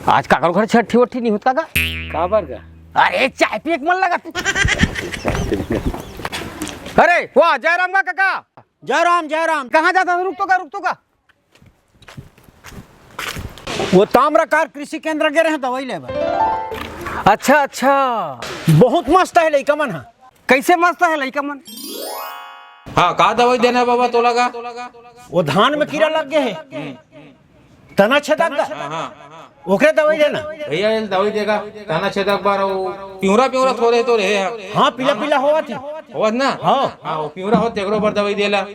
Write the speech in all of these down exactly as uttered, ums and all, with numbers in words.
आज काकर घर छट्ठी वट्ठी नहीं होत काका? काबर गा? अरे, चाय पिए के मन लगत। अरे, वाह, जय राम गा काका। जय राम, जय राम। कहाँ जाता था? रुक तो का, रुक तो का। वो ताम्रकार कृषि केंद्र गे रहे दवाई लेबर। अच्छा, अच्छा। बहुत मस्त है लइका मन ह। कैसे मस्त है लइका मन? हाँ, का दवाई देना है बाबा तोला का? वो धान में कीरा लग गए है, तना छेदक गा। हाँ, हाँ। ओकरे दवाई देना। भैया, ये दवाई देगा, तना छेदक बार वो पिंवरा पिंवरा थोड़े तो रहे हैं। हाँ, पीला पीला होवत है। होवत ना? हाँ। हाँ, वो पिंवरा होत, तेकरो बर दवाई देला।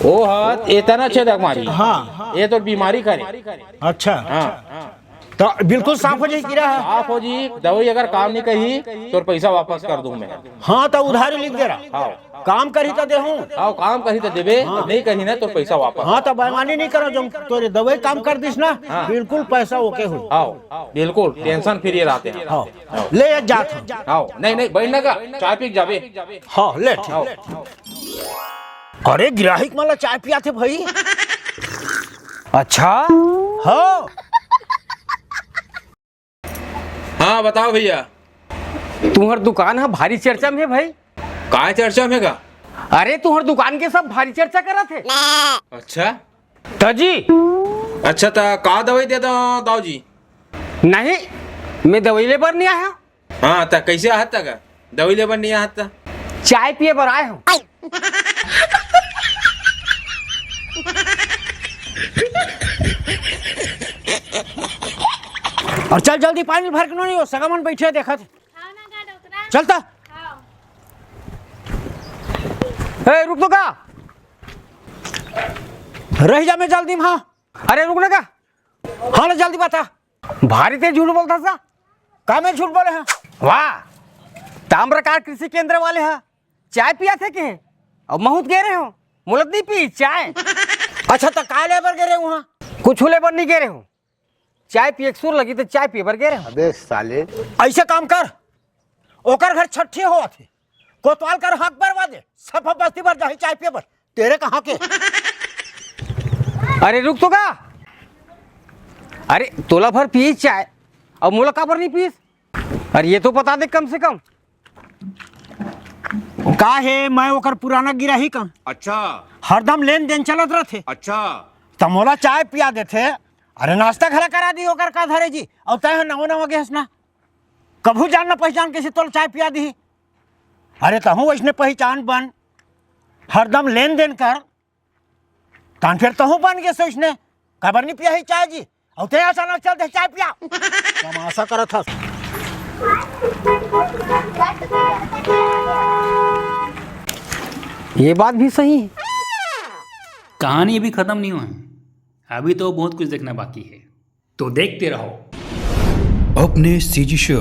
ओ हाथ, ये तना छेदक मारी। हाँ। ये तो बीमारी करे। अच्छा। हाँ। तो बिल्कुल साफ हो जाई कीरा ह। साफ हो जी, दवाई अगर काम नहीं कही, तोर पैसा वापस कर दूं मैं। हाँ, तो उधारी लिख दे रहा। हाँ। काम करी तो देहूं। हाँ, काम करी तो देबे, हाँ। नहीं करी ना, तोर पैसा वापस। हाँ, तो बेईमानी नहीं करो, जो तोरे दवाई काम कर दिस ना, हाँ। बिल्कुल पैसा ओके हो। हाँ, बिल्कुल, tension free रहते हैं। हाँ, ले ये जात हूँ। हाँ, नहीं, नहीं, बैठ ना का, चाय पी के जाबे। हाँ, ले, ठीक। हाँ। अरे, गिराहिक मन ला चाय पियाथे भाई। अच्छा? हाँ। हाँ, बताओ भैया। तुम्हर दुकान ह भारी चर्चा में हे भाई। काय चर्चा में का? अरे, तुम्हर दुकान के सब भारी चर्चा करत हे। अच्छा? त जी। अच्छा, त का दवाई दे दो दाऊ जी? नहीं, मैं दवाई ले बर नहीं आया। हाँ, त कैसे आहत का? दवाई ले बर नहीं आहत त? चाय पिए बर आए हूँ। और चल जल्दी, पानी भर के नहीं हो, सगा मन बैठे देखत। हाँ ना, गाड़ उतरा। चल त। हाँ। ए, रुक तो का? रह जा, मैं जल्दी में, हाँ। अरे रुक ना का? हाँ ना, जल्दी बता। भारी तेज झूठ बोलता सा। का मैं झूठ बोले हाँ? वाह, ताम्रकार कृषि केंद्र वाले हा, चाय पियाथे के? अब महूँ त गे रहे हो, मोला त नहीं पी चाय। अच्छा, त का लेबर गे रहे वहाँ? कुछ लेबर नहीं गे रहे हो, चाय पिए के सुर लगी त चाय पिए बर गे रहे हो। अबे साले। ऐसे काम कर, ओकर घर छट्ठी होवत हे, कोतवाल कर हक बरवा दे, सब बस्ती भर जाही चाय पिए बर। तेरे कहाँ के? अरे रुक तो का। अरे तोला भर पीस चाय, अब मोला काबर नहीं पीस? अरे ये तो बता दे कम से कम। का हे, मैं ओकर पुराना गिराही का। अच्छा। हरदम लेन देन चलत रहथे। अच्छा। त मोला चाय पिया देथे। अरे नाश्ता घला करा दी ओकर का धरे जी। अब तय नवा नवा गेस ना। कभू जान ना पहचान कैसे तोला चाय पिया दी। अरे तहूँ वैसने पहचान बन, हरदम लेन देन कर, तान फिर तहूँ बन गे सोचने, काबर नहीं पिया ही चाय जी, अउ ते अचानक चल दे चाय पिया। तमाशा करत हस। ये बात भी सही है। कहानी अभी खत्म नहीं हुआ है, अभी तो बहुत कुछ देखना बाकी है। तो देखते रहो अपने सीजी शो।